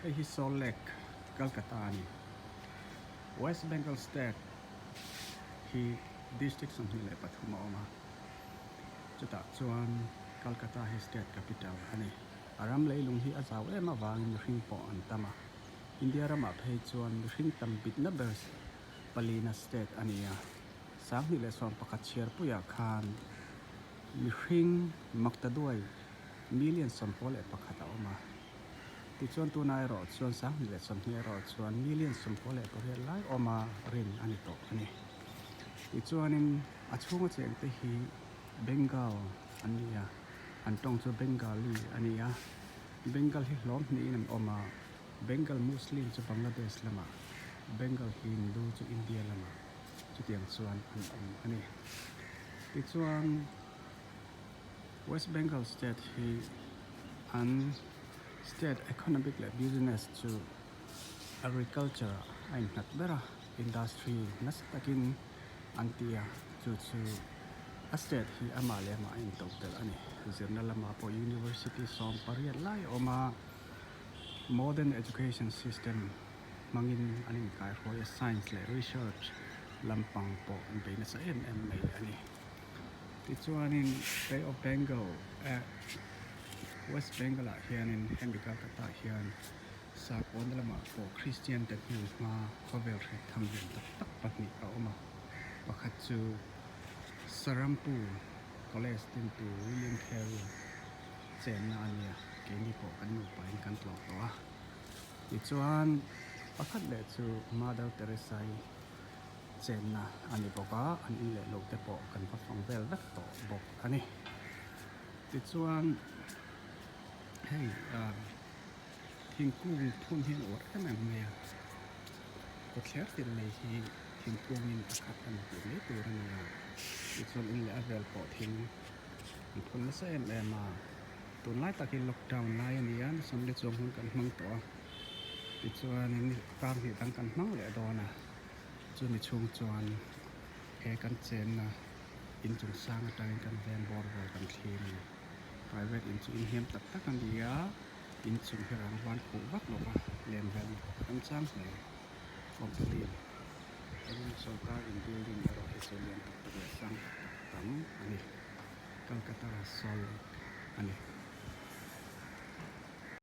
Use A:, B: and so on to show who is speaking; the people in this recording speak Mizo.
A: Hei hi Salt Lake, Calcutta a ni. West Bengal State hi district 23 a awm a, chutah chuan Calcutta hi state capital a ni. A ram leilung hi a zau em avangin mihring pawh an tam a, India ramah phei chuan mihring tam bitna ber palina state a ni a, 2011 chhiarpuiah khan mihring maktaduai million 91 a awm a. Tichuan tunah erawh chuan 2020 erawh chuan million 98 lai awma rin a ni tawh a ni. Tichuanin a chhunga chengte hi Bengal an ni a, an tawng chu Bengali a ni a. Bengal hi hlawm hnihin an awm a, Bengal Muslim chu Bangladesh lamah, Bengal Hindu chu India lamah chutiang chuan an awm a ni. Tichuan. West Bengal state hi an state economic leh business chu agriculture ah a innghat ber a, industry nasa takin an ti a, chu chu a state hi amah leh amah a intoh telh a ni. Zirna lamah pawh university 18 lai a awm a, modern education system hmangin an inkaihruai a, science leh research lampang pawh an bei nasa em em mai a ni. Tichuanin Bay of Bengal eh West Bengal ah hianin hemi Calcutta ah hian sakawna lamah pawh Christian te hnu hma khawvel hriat tham lian tak tak pahnih a awm a, pakhat chu Sarampur College dintu William Carey chenna a nia, keini pawh kan nupa in kan tlawh tawh a, tichuan pakhat leh chu Mother Teresa-i chenna a ni bawk a, an in leh lo te pawh kan va fang vel vek tawh bawk a ni. Tichuan hei ah thingkung phun hi an uar em em mai a, kawtthler tin mai hi thingkungin a khat a ni tih mai tur a ni a, tichuan in leh a vel pawh thing an phun nasa em em a, tunlai takin lockdown lai a ni a, Sunday chuang hun kan hmang tawh a, tichuanin kar hnih dang kan hmang leh dawn a. Chumi chhung chuan he kan chenna inchung sang atangin kan veng bawr vel kan thlir a ni. Private in chu inhniam tak tak a ni a, inchung hi rang van khuh vak lo va, len vel na pawh a remchang hle. Company eng sorkar in building erawh hi chu lian tak tak leh sang tak tak tam a ni. Calcutta Salt Lake a ni.